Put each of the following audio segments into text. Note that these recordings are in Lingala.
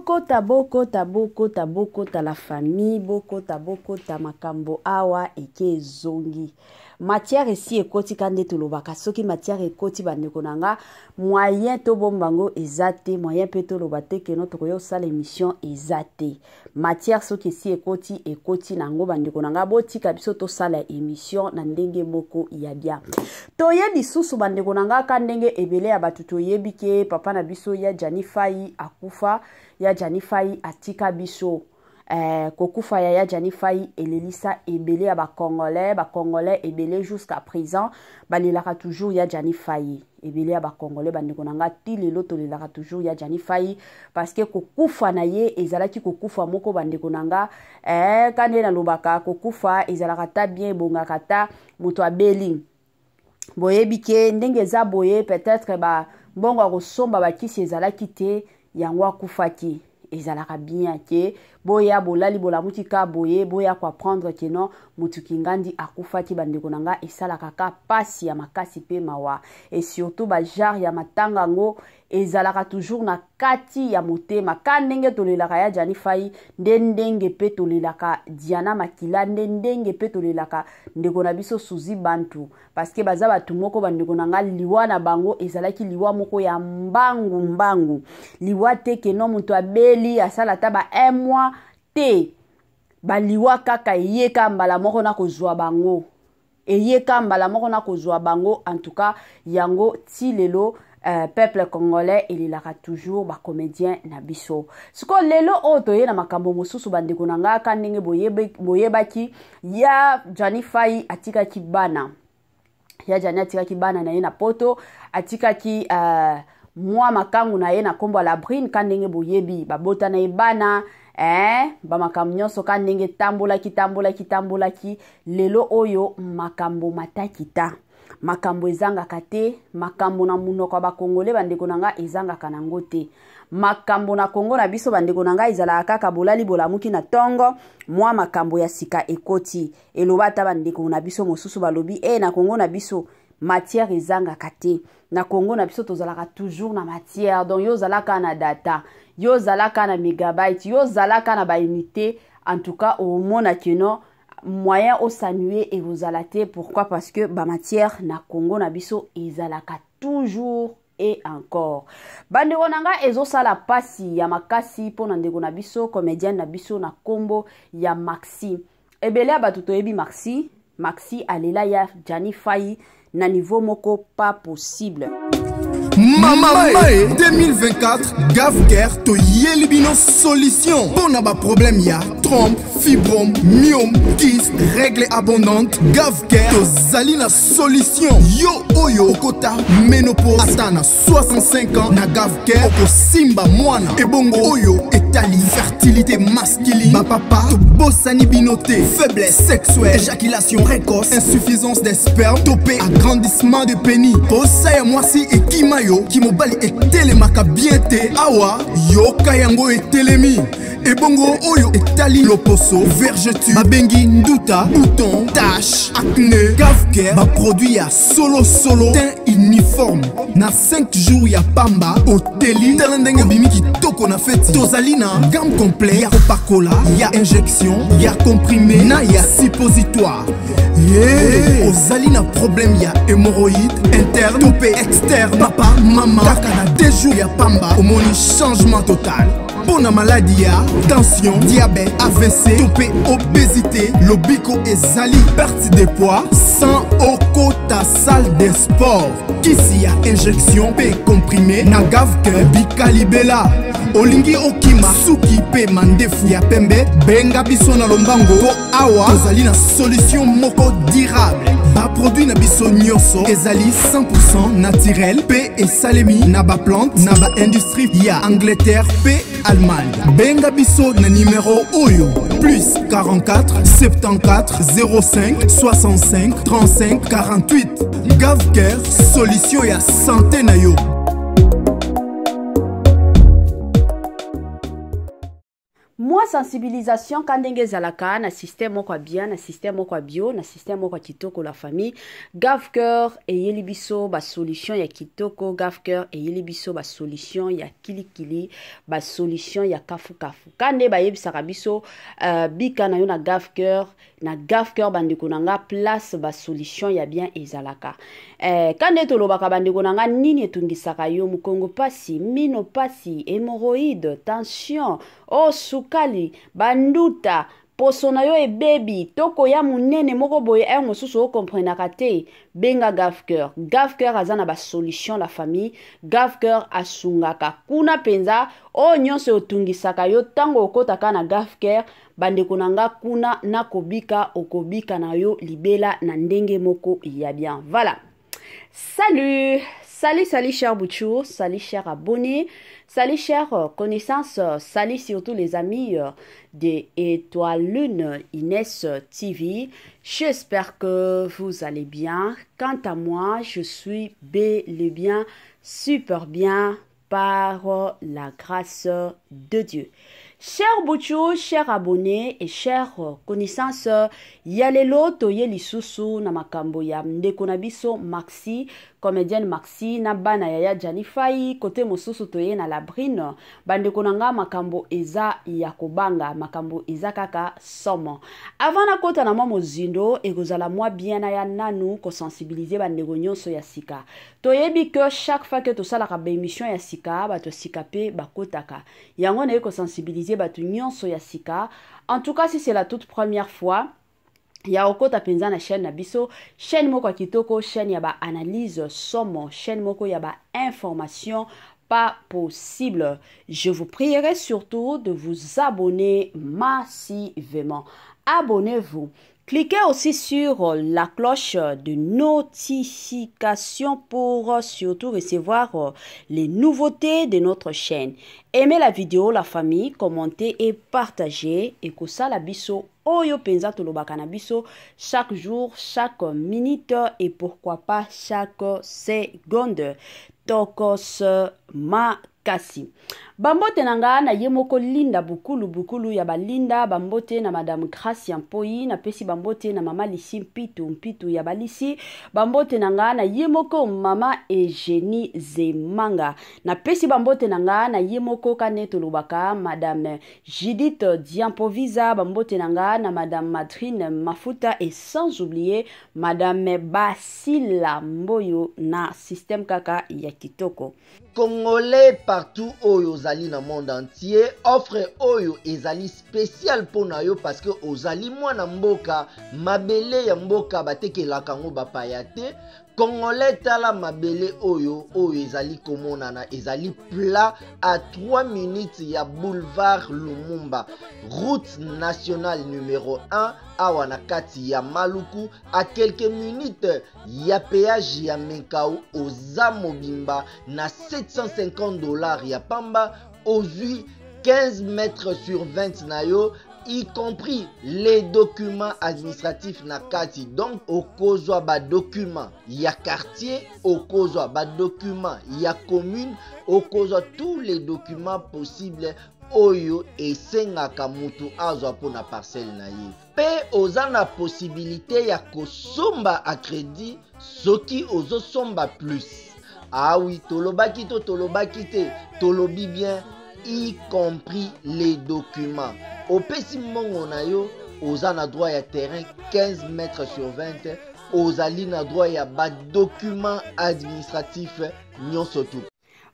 Bokota bokota bokota bokota la famille bokota bokota makambo awa eke ezongi matière esi ekoti ka nde tolobaka soki matière ekoti bandeko na nga moyen tobomba yango eza te moyen mpe toloba te keno tokoya kosala émission eza te matière soki esi ekoti ekoti na yango bandeko na nga botika biso tosala émission na ndenge moko ya bien toye lisusu bandeko na nga ka ndenge ebele ya bato toyebi ke papa na biso ya Gianni Fayi akufa ya Gianni Fayi atika biso eh, kokufa ya ya Gianni Fayi elelisa ebele ya bacongolais bacongolais ebele jusqu'à présent balelaka toujours ya Gianni Fayi ebele ya bacongolais bandeko na nga ti lelo tolelaka toujours ya Gianni Fayi parce que kokufa na ye ezalaki kokufa moko bandeko na nga eh, ka nde nalobaka kokufa ezalaka ta bien ebongaka ta moto abeli boyebi ke ndenge eza boye peut-être ba mbongo ya kosomba bakisi ezalaki te yango akufaki ezalaka bien ke boya bolali bolamuki ka boye boya koapprendre ke non motu kingandi akufaki bandeko na nga esalaka ka pasi ya makasi mpe mawa et surtout bajare ya matanga yango ezalaka toujours na kati ya motema ka ndenge tolelaka ya Gianni Fayi nde ndenge mpe tolelaka Diana Makila nde ndenge mpe tolelaka ndeko na biso Suzy Bantu parce que baza bato moko bandeko na nga liwa na bango ezalaki liwa moko ya mbangu mbangu liwa te ke no moto abeli asala ata ba un mois te baliwa kaka eyeka mbala moko na kozwa bango eyeka mbala moko na kozwa bango en tout cas yango ti lelo peuple congolais elelaka toujours bacomédien na biso sikoyo lelo oyo toye na makambo mosusu bandeko na ngai ka ndenge boyebaki ya Gianni Fayi atikaki bana ya Gianni atikaki bana na ye na poto atikaki mwa makangu na ye na nkombo ya Labrine ka ndenge boyebi babota na ye bana eh, bamakambo nyonso ka ndenge tambolaki tambolaki tambolaki lelo oyo makambo matakita makambo ezangaka te makambo na monoko ya bakongole bandeko na ngai ezangaka nango te makambo na kongo na biso bandeko na ngai ezalaka kaka bolali bolamuki na ntongo mwa makambo ya sika ekoti eloba ata bandeko na biso mosusu balobi e na kongo na biso matière ezangaka te na kongo na biso tozalaka toujours na matière donc yo ozalaka na data yo ozalaka na megabyte yo ozalaka na baunité en tout cas omona keno moyen osanue ekozala te pourquoi parce que bamatière na congo na biso ezalaka toujours et encore bandeko na ngai ezosala mpasi ya makasi mpo na ndeko na biso comédienne na biso na nkombo ya maxi ebele ya bato toyebi maxi maxi alela ya Gianni Fayi na niveau moko pas possible Mama Mae 2024 Gavcare toyeli bino solution mpo na baproblème ya trompe fibrome myome kyste règle abondante Gavcare tozali na solution yo oyo okota ménopause ata na 65 ans na Gavcare okosimba mwana ebongo oyo etali fertilité masculine bapapa tobosani bino te faiblesse sexuelle éjaculation précoce insuffisance des sperme to mpe agrandissement de pénis posa ya mwasi ekima yo kimobali etelemaka bien te awa yoka yango etelemi ebongo oyo etali loposo vergeture babengi nduta bouton tache acné Gavcare baproduit ya solosolo teint uniforme na 5 jours ya pamba oteli tala ndenge obimi kitoko na feti tozali na gamme complet ya kopakola ya injection ya comprimé na ya suppositoire yeah. ozali na problème ya hémorroïde interne to mpe externe papa mama kaka na 2 jours ya pamba omoni changement total mpo na maladi ya tension diabète avc to mpe obésité lobiko ezali perte de poids sans okota salle de sport kisi ya injection mpe comprimé na Gavcare bikalibela olingi okima suki mpe mandefu ya pembe benga biso na lombango mpo awa tozali na solution moko durable baproduit na biso nyonso ezali 100 naturel mpe esalemi na baplante na baindustrie ya Angleterre mpe Allemagne benga biso na numero oyo plus 44 74 05 65 35 48 Gavcare solution ya santé na yo. Mwa Mwa sensibilisation ka ndenge ezalaka na système moko ya bien, na système moko ya bio, na système moko ya kitoko. La famille, Gavcœur eyeli biso basolution ya kitoko. Gavcœur eyeli biso basolution ya kilikili, basolution ya kafukafu. Ka nde bayebisaka biso, bika na yo na Gavcœur. Na Gavcœur, bandeko na nga, place basolution ya bien ezalaka. Ka nde tolobaka, bandeko na nga, nini etungisaka yo? Mokongo pasi, mino pasi, hémorroïde, tension o oh, sukali, banduta, poso na yo ebebi to koya monene moko boye, heure mosusu okomprenaka te, benga Gavcœur. Gavcœur aza na basolution. La famille, Gavcœur asungaka kuna mpenza. Oyo nyonso otungisaka yo, ntango okotaka na Gavcœur, bandeko na nga, kuna nakobika, okobika na yo libela na ndenge moko ya bien. Voilà. Salut, salut, salut, cher Bouchou, salut, cher abonné, salut, cher connaissance, salut surtout les amis de Étoile Lune Inès TV. J'espère que vous allez bien. Quant à moi, je suis bel et bien, super bien par la grâce de Dieu. Cher Bouchou, cher abonné et cher connaissance, ya lelo toye lisusu na makambo ya ndeko na biso Maxi, comédienne Maxi na bana yaya Jani Fai, côté mosusu toye na Labrine. Bandeko na nga, makambo eza ya kobanga, makambo eza kaka somo. Avant na kota na mwa mozindo, ekozala mwa bien na ya nanu kosensibiliser bandeko nyonso ya sika. Toyebi que chaque fois que tosalaka baémission ya sika, bato sika mpe bakotaka. Yango naye kosensibiliser bato nyonso ya sika. En tout cas, si c'est la toute première fois ya okota mpenza na chaîne na biso, chaîne moko ya kitoko, chaîne ya baanalyse somo, chaîne moko ya bainformation pas possible, je vous prierai surtout de vous abonner massivement. Abonnez-vous. Cliquez aussi sur la cloche de notification pour surtout recevoir les nouveautés de notre chaîne. Aimez la vidéo, la famille, commentez et partagez. Et la biso oyo penza tolobaka na biso chaque jour, chaque minute et pourquoi pas chaque seconde. Tokos makasi. Bambote na nga na ye moko Linda Bukulu, Bukulu ya balinda. Bambote na Madame Gracia Mpoi. Napesi bambote na Mama Lisi Mpitu, Mpitu ya balisi. Bambote na nga na ye moko Mama Eugénie Zemanga. Napesi bambote na nga na ye moko kane tolobaka Madame Judith Diampovisa. Bambote na nga na Madame Madrine Mafuta et sans oublier Madame Basila Mboyo na système kaka ya kitoko. Congolais partout oyo ozali na monde entier, offre oyo ezali spécial mpo na yo parce que ozali mwana mboka. Mabele ya mboka batekelaka yango bapaya te. Congolais, tala mabele oyo, oyo ezali komonana, ezali plat à 3 minutes ya boulevard Lumumba, route nationale numéro 1, awa na kati ya Maluku, à quelques minutes ya péage ya Menkao. Oza mobimba na 750 $ ya pamba, ozwi 15 mètres sur 20 na yo, y compris les documents administratifs na kati. Donc okozwa badocument ya quartier, okozwa badocument ya commune, okozwa tous les documents possibles oyo esengaka mutu azwa mpona parcelle na ye. Mpe oza na possibilité ya kosomba à crédit soki ozosomba plus. Awi, ah tolobaki to tolobaki te? Tolobi bien, y compris les documents. Opesi mbongo na yo, oza na droit ya terrain 15 mètres sur 20, ozali na droit ya badocument administratif nyonso tu.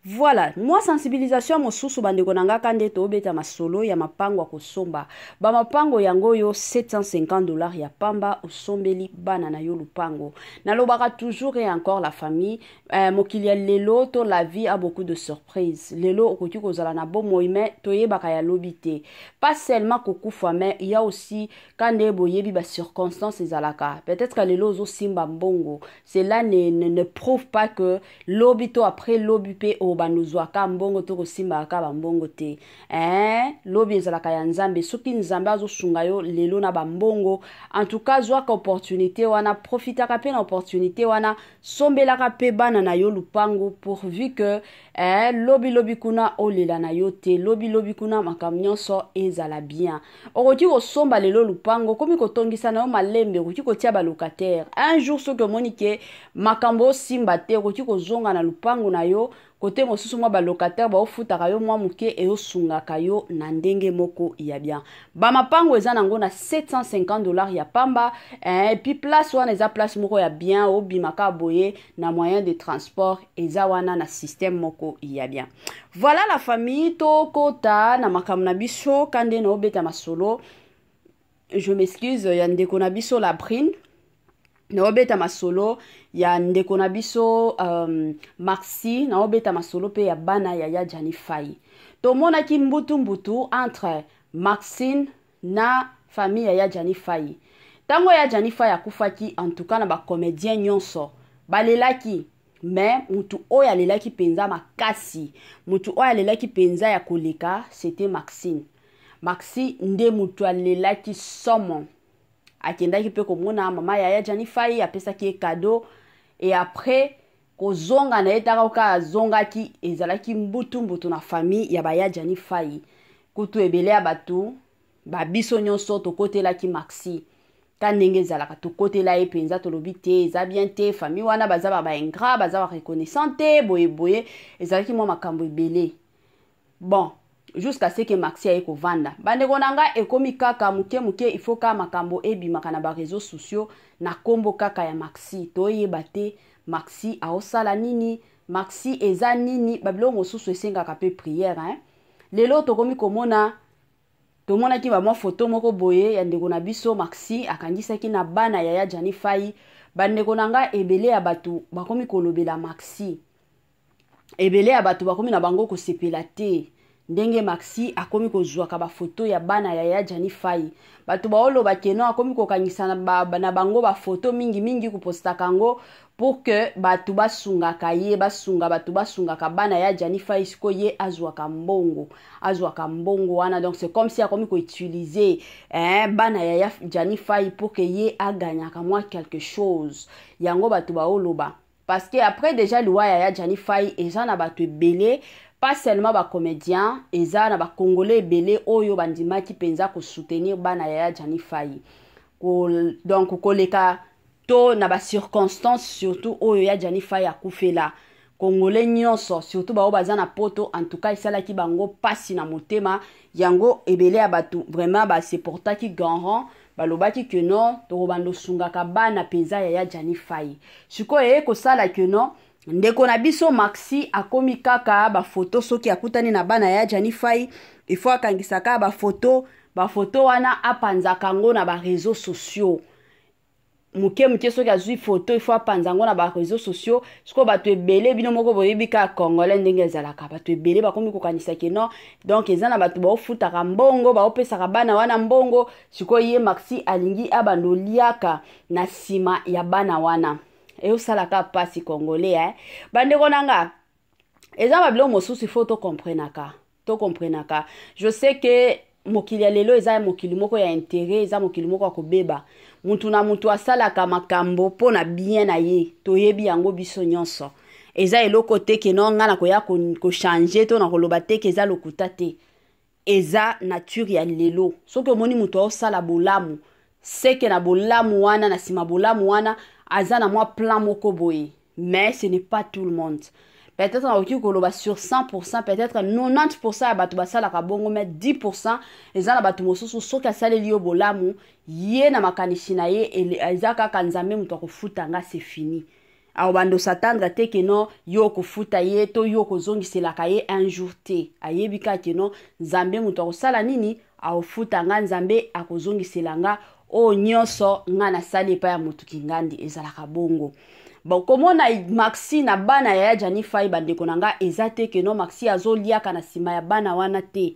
Voilà mwa sensibilisation mosusu, bandeko na nga. Ka nde tobeta masolo ya mapango ya kosomba, bamapango yango oyo 750 $ ya pamba, osombeli bana na yo lupango. Nalobaka toujours et encore, la famille, mokili ya lelo to la vie a beaucoup de surprise. Lelo okoki kozala na bomoi, mais toyebaka ya lobi te. Pas seulement kokufa, mais il y a aussi, ka nde boyebi, bacirconstance ezalaka. Peut-être que lelo ozosimba mbongo, cela ne prouve pas que lobi to après lobi mpe. kobanda ozwaka mbongo to kosimbaka bambongo te. Eh, lobi ezalaka ya Nzambe. Soki Nzambe azosunga yo lelo na bambongo, en tout cas zwaka opportunité wana, profitaka mpe na opportunité wana, sombelaka mpe bana na yo lupango, pourvu que eh, lobi lobi kuna olela na yo te, lobi lobi kuna makambo nyonso ezala bien. Okoki kosomba lelo lupango, okomi kotongisa na yo malembe, okoki kotia balocataire. Un jour soki omoni ke makambo osimba te, okoki kozonga na lupango na yo kote mosusu, mwa balocataire baofutaka yo mwa moke, eosungaka yo na ndenge moko ya bien. Bamapango eza nango na 750 $ ya pamba, eh, et puis place wana eza place moko ya bien, obimaka boye na moyen de transport eza wana na système moko ya bien. Voilà la famille, tokota na makambo na biso ka nde na obeta masolo. Je m'excuse, ya ndeko na biso Labrine, naobeta masolo ya ndeko na biso Maxi, naobeta masolo mpe ya bana ya ya Jani Fai. Tomonaki mbutu mbutu entre Maxine na famille ya ya Jani Fai ntango ya Jani Fai akufaki. En tout cas na bacomédien nyonso balelaki, mais mutu oyo alelaki mpenza makasi, mutu oyo alelaki mpenza ya koleka, c'était Maxine. Maxi nde mutu alelaki somo. Akendaki mpe komona mama yaya Jani Fai, apesaki ye cadeau et après kozonga na ye, taka kaka azongaki, ezalaki mbutu mbutu na famille ya baya Jani Fai. Kutu ebele ya bato babiso nyonso tokotelaki Maxi ka ndenge ezalaka, tokotela ye mpenza, tolobi te eza bien te, famille wana baza ba baingrat, baza bareconnaissant te, boyeboye, ezalaki mwa makambo ebele. Bon, jusqu'à ce que Maxi aye kovanda, bandeko na nga, ekomi kaka moke moke, il faut kaka makambo ebimaka na baréseaux sociaux na nkombo kaka ya Maxi. Toyeba te Maxi aosala nini, Maxi eza nini. Babiloko mosusu esengaka mpe prière, hein? Lelo tokomi komona, tomonaki bamwa foto moko boye ya ndeko na biso Maxi akangisaki na bana ya ya Jani Fai. Bandeko na nga, ebele ya bato bakomi kolobela Maxi, ebele ya bato bakomi na bango kosepela te ndenge Maxi akomi kozwaka bafoto ya bana ya ya Jani Fai. Bato baoloba que non, akomi kokangisa na bango bafoto mingimingi, kopostaka yango pour que bato basungaka ye, basunga bato basungaka bana ya Jani Fai. Sikoyo ye azwaka mbongo, azwaka mbongo wana. Donc c'est comme si akomi koutiliser, hein, bana ya ya Jani Fai pour que ye aganyaka mwa quelque chose. Yango bato baoloba, parce que après déjà liwa ya ya Jani Fai, eza na bato ebele, pas seulement bacomédien, eza na bacongolais ebele oyo bandimaki mpenza kosoutenir bana ya ya Jani Fai. Donc koleka to na bacirconstance surtout oyo ya Jani Fai akufela, congolais nyonso, surtout baoyo baza na Poto, en tout cas esalaki bango mpasi na motema. Yango ebele ya bato vraiment baseportaki garant, balobaki que non, tokobanda osungaka bana mpenza ya ya Jani Fai. Sikoyo eye kosala que non, ndeko na biso Maxi akomi kaka bafoto, soki akutani na bana ya Jani Fai, il faut akangisaka bafoto, bafoto wana apanzaka yango na baréseaux sociaux. Moke moke, soki azwi foto, il faut apanza yango na baréseaux sociaux. Sikoyo bato ebele, bino moko boyebi kaka congolais ndenge ezalaka, bato ebele bakomi kokanisa que non, donc eza na bato baofutaka mbongo, baopesaka bana wana mbongo. Sikoyo ye Maxi alingi abanda oliaka na nsima ya bana wana, eosalaka mpasi congolais, eh? Bandeko na nga, eza babiloko mosusu il faut tocomprenaka, tocomprenaka. Je sais que mokili ya lelo eza mokili moko ya intérêt, eza mokili moko ya kobeba. Mutu na mutu asalaka makambo mpo na bien na ye, toyebi yango biso nyonso. Eza eloko te que non, nga na koya kochanger to na koloba te ke eza lokuta te, eza nature ya lelo. Soki omoni moto aosala bolamu, seke na bolamu wana, na nsima bolamu wana aza na mwa plan moko boye. Mais ce n'est pas tout le monde. Peut-être nakoki koloba sur 100%, peut-être 90% ya bato basalaka bongo, mais 10% eza na bato mosusu, soki asaleli yo bolamu, ye na makanisi na ye eza kaka Nzambe moto akofuta nga, c'est fini. Akobanda osatendre te que non, yo okofuta ye to yo okozongiselaka ye un jour te. Ayebi kaka que non, Nzambe moto akosala nini, akofuta nga, Nzambe akozongisela nga oyo nyonso nga nasali epai ya motu kingandi. Ezalaka bongo. Bon, komona Maxi na bana ya ya Jani Fai, bandeko na nga, eza te que non, Maxi azoliaka na nsima ya bana wana te.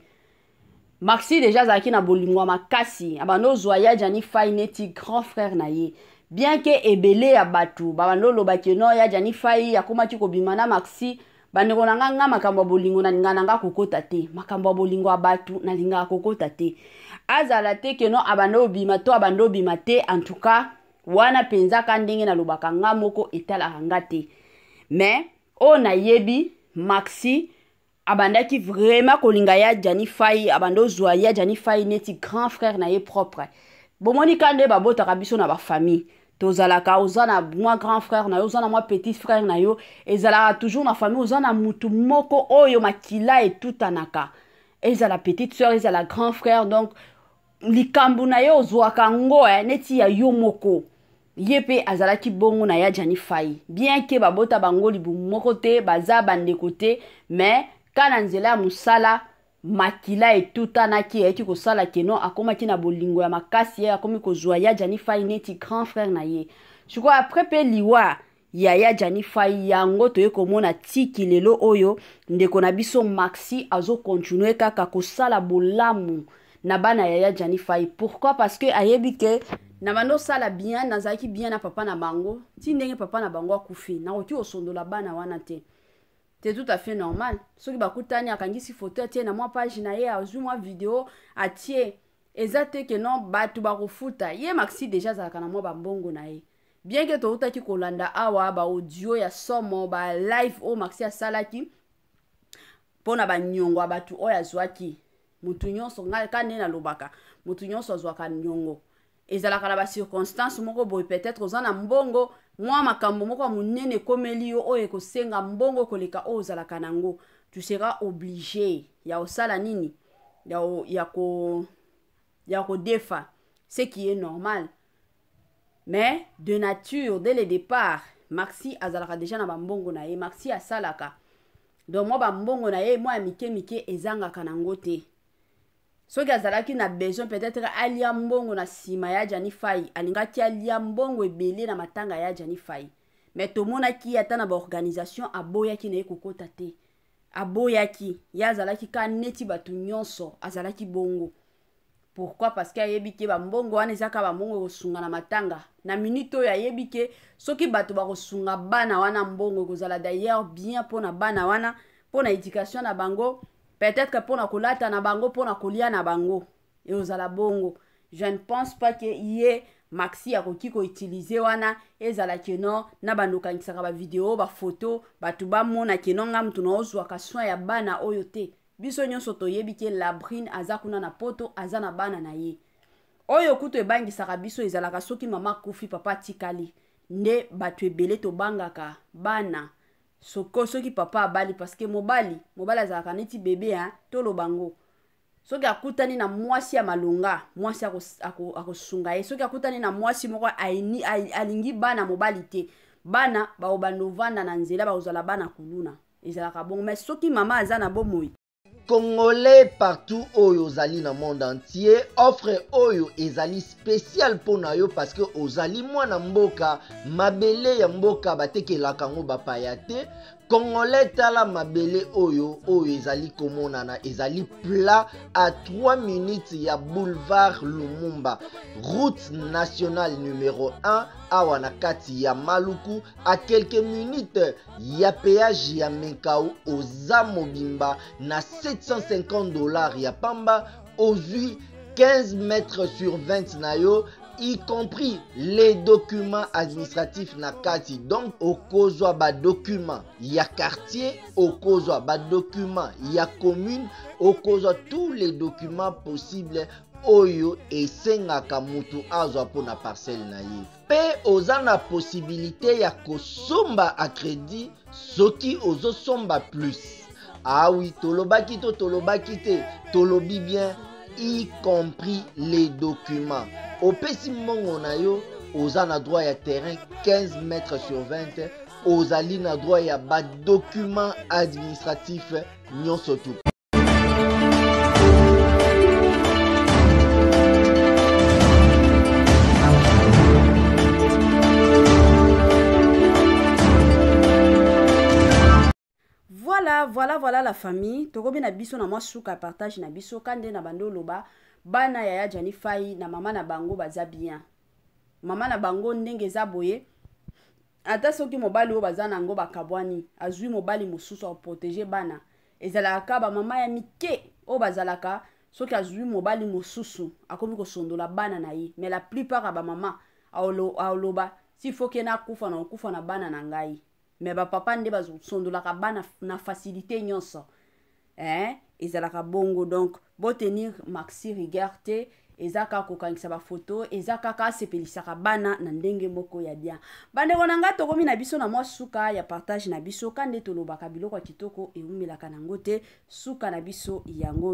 Maxi déjà azalaki na bolingo ya makasi, abanda ozwa ya Jani Fai neti grand frère na ye, bien que ebele ya bato babanda oloba que non, ya Jani Fai akomaki kobima na Maxi. Bandeko na nga, nga makambo ya bolingo nalingaka na nga kokota te. Makambo ya bolingo ya bato nalingaka kokota te. Azala te keno abanda obima to abanda obima te, en tout cas wana mpenza ka ndenge nalobaka nga moko etalaka nga te. Mais oyo nayebi, Maxi abandaki vraiment kolinga ya Gianni Fayi, abanda ozwa ya Gianni Fayi neti grand frère na ye propre. Bomoni ka nde babotaka biso na ba famille, tozalaka oza na mwa grand frère na yo, oza na mwa petit frère na yo, ezalaka toujours na famille oza na mutu moko oyo makila etutanaka, ezala petite sœur, ezala grand frère. Donc likambo na ye ozwaka ngo neti ya yo moko. Ye mpe azalaki bongo na ya Gianni Fayi, bien ke babota bango libumu moko te, baza bandeko te, mais ka na nzela ya mosala makila etutanaki, eyaki kosala keno akomaki na bolingo ya makasi, ye akomi kozwa ya Gianni Fayi neti grand frère na ye. Sikoyo après mpe liwa ya ya Gianni Fayi, yango toye komona tiki lelo oyo ndeko na biso Maxi azokontinue kaka kosala bolamu na bana ya ya Gianni Fayi. Pourquoi? Parce que ayebi ke na bando osala bien, nazalaki bien na papa na bango ti ndenge papa na bango akufi, nakoki kosondola bana wana te. C'est tout à fait normal. Soki bakutani, akangisi photo atie na mwa page na ye, azwi mwa video atie, eza te ke non bato bakofuta ye. Maxi déjà azalaka na mwa bambongo na ye, bien ke toutaki kolanda awa ba audio ya somo, ba live oyo Maxi asalaki mpona banyongo ya bato oyo azwaki. Motu nyonso, ngai ka nde nalobaka, motu nyonso azwaka nyongo, ezalaka na bacirconstance moko boye. Peut-être oza na mbongo, mwa makambo moko ya monene ekomeli yo oyo ekosenga mbongo koleka oyo ozalaka nango, tu seras obligé ya kosala nini, ya kodefa, ce qui est normal. Mais de nature, dès le départ, Maxi azalaka déjà na bambongo na ye. Maxi asalaka, donc mwa bambongo na ye mwa ya mike mike ezangaka nango te. Soki azalaki na besoin peut-être alia mbongo na nsima ya Gianni Fayi, alingaki alia mbongo ebele na matanga ya Gianni Fayi. Mais tomonaki ye ata na baorganisation aboyaki na ye kokota te, aboyaki. Ye azalaki ka neti bato nyonso, azalaki bongo. Pourquoi? Parce que ayebi ke bambongo wana eza kaka bambongo ekosunga na matanga. Na minute oyo ayebi ke soki bato bakosunga bana wana mbongo, ekozala d'ailleurs bien mpona bana wana, mpona éducation na bango, peut-être mpona kolata na bango, mpona kolia na bango, ekozala bongo. Je ne pense pas ke ye Maxi akoki koutilize wana ezala ke non na bando okangisaka bavideo, bafoto, bato bamona ke non nga mutu naozwaka soin ya bana oyo te. Biso nyonso toyebi ke Labrine aza kuna na poto, aza na bana na ye. Oyo kutu ebangisaka biso ezalaka soki mama akufi, papa atikali, nde bato ebele tobangaka bana soko soki papa abali, parce que mobali azalaka neti bebe, hein, toloba ngo. Soki akutani na mwasi ya malonga, mwasi akosunga ye. Soki akutani na mwasi moko alingi bana mobali te, bana bakobanda ovanda na nzela, bakozala bana kuluna, ezalaka bongo. Mais soki mama aza na bomoi. Congolais partout oyo ozali na monde entier, offre oyo ezali spécial mpona yo parce que ozali mwana mboka, mabele ya mboka batekelaka yango bapaya te. Congolais, tala mabele oyo oyo ezali komonana, ezali plat à 3 minutes ya boulevard Lumumba, route nationale numéro 1, awa na kati ya Maluku, à quelques minutes ya péage ya Menkao. Oza mobimba na 750 $ ya pamba, ozwi 15 mètres sur 20 na yo, y compris les documents administratifs na kati. Donc okozwa badocument ya quartier, okozwa badocument ya commune, okozwa tous les documents possibles oyo esengaka mutu azwa mpona parcelle na ye. Mpe oza na possibilité ya kosomba a crédit soki ozosomba plus. Ah oui, tolobaki to tolobaki te, tolobi bien, y compris les documents. Opesi mbongo na yo, oza na droit ya terrain 15 mètres sur 20, ozali na droit ya badocument administratif nyonso tu. Voilà, voilà, voilà la famille. Tokomi na biso na mwa suka partage na biso. Ka nde na bando oloba, bana ya ya Gianni Fayi na mama na bango baza bien. Mama na bango ndenge eza boye, Ata soki mobali oyo baza na yango bakabwani, azwi mobali mosusu aprotéger bana. Ezalaka kaka bamama ya mike oyo bazalaka, soki azwi mobali mosusu, akomi kosondola bana na ye. Mais la plupart ya bamama aoloba: "S'il faut que nakufa, na okufa na bana na ngai." Mais bapapa nde bazosondolaka bana na facilité nyonso, eh? Ezalaka bongo. Donc botenir Maxi rigueur te. Eza kaka kokangisa bafoto, eza kaka asepelisaka bana na ndenge moko ya bien. Bandeko na nga, tokomi na biso na mwa suka ya partage na biso. Ka nde tolobaka, biloko ya kitoko ewumelaka nango te. Suka na biso yango.